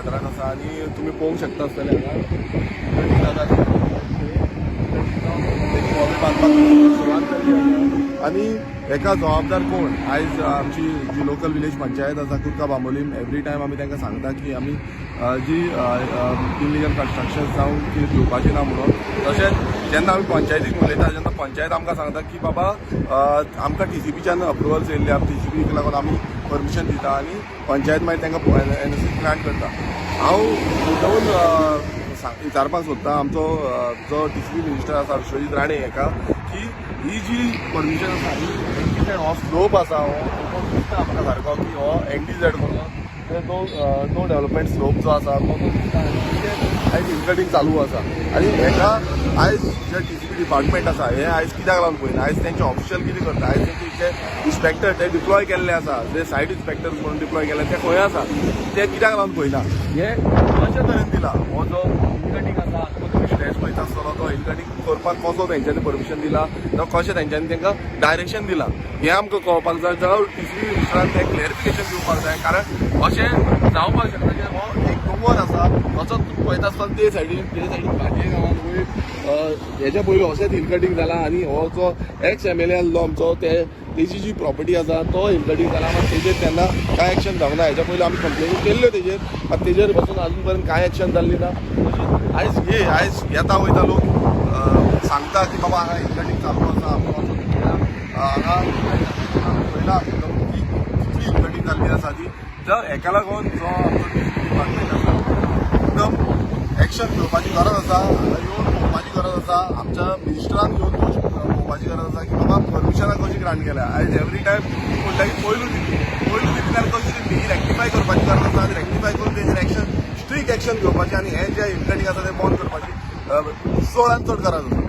वाठारांत आसा आनी तुमी पळोवंक शकता आसतले हांगा तेंची बांदपाक सुरवात जाल्ली आसा. आनी हेका जबाबदार कोण? आयज आमची जी लोकल विलेज पंचायत आसा कुर्का बांबोलीम, एवरी टायम आमी तांकां सांगता की आमी जी इलिगल कन्स्ट्रक्शन जावं ती दिवपाची ना म्हणून. तशेंच जेन्ना आमी पंचायतीक उलयता तेन्ना पंचायत आमकां सांगता की बाबा, आमकां टीसीपीच्यान अप्रुवल्स येयल्ले, टीसीपीक लागून आमी परमिशन दिता आनी पंचायत मागीर तांकां एनओसी ग्रांट करता. हांव मुद्दामून विचारपाक सोदता आमचो जो टीसीपी मिनिस्टर आसा विश्वजीत राणे हेका की ही जी परमिशन आसा ही एनडीझेड, हो स्लोप आसा, हो दिसता आमकां सारको की हो एनडीझेड म्हणून नो नो डेव्हलपमेंट स्लोप जो आसा तो दिसता आनी तेजेर आयज हिल चालू आसा. आनी हेका आयज जे टीसीपी डिपार्टमेंट आसा हे आयज कित्याक लागून पळयना? आयज तेंचे ऑफिशियल कितें करता? आयज तेंचे जे इन्स्पेक्टर ते डिप्लॉय केल्ले आसा, जे सायट इन्स्पेक्टर म्हणून डिप्लॉय केल्ले, ते खंय आसा? ते कित्याक लागून पळयना? हे कशे तरेन दिला? हो जो हिल कटिंग आसा तो तुमी स्ट्रेस पळयता आसतलो, तो हिल कटिंग करपाक कसो तेंच्यांनी परमिशन दिला जावं कशें तेंच्यांनी तांकां डायरेक्शन दिलां हें आमकां कळपाक जाय. जावं टीसीपी मिनिस्टरान तें क्लॅरिफिकेशन दिवपाक जाय, कारण अशें जावपाक शकना की हो एक दोंगर आसा तसोच तुमी पळयता आसतना ते सायडीन भाटये गांवान वयर हेच्या पयलीं अशेंच हिल कटिंग जाला आनी हो जो एक्स एमएलए आसलो आमचो, ते तेजी जी प्रॉपर्टी आसा तो हिल कटिंग जाला, मात तेजेर तेन्ना कांय एक्शन जावंक ना. हेच्या पयलीं आमी कंप्लेनी केल्ल्यो तेजेर, मात तेजेर पासून अजून पर्यंत कांय एक्शन जाल्ली ना. तशीच आयज हे आयज येता वयता लोक सांगता की बाबा, हांगा हिल कटिंग चालू आसा, आमी वचून पळया. हांगा पळयला की कितली हिल कटिंग जाल्ली आसा ती. तर हेका लागून जो आमचो डिपार्टमेंट आसा एकदम एक्शन घेवपाची गरज आसा, हांगा येवन पळोवपाची गरज आसा. आमच्या मिनिस्टरान येवन पळोवपाची गरज आसा की बाबा, परमिशनां कशी ग्रांट केल्या. आयज एवरी टायम म्हणटा की पयलू दिली, पयलू दिली जाल्यार कशी दिली ही रेक्टिफाय करपाची गरज आसा आनी रेक्टिफाय करून तेजेर एक्शन, स्ट्रीक एक्शन घेवपाची आनी हे जे हिल कटिंग आसा ते बंद करपाची चडान चड गरज आसा.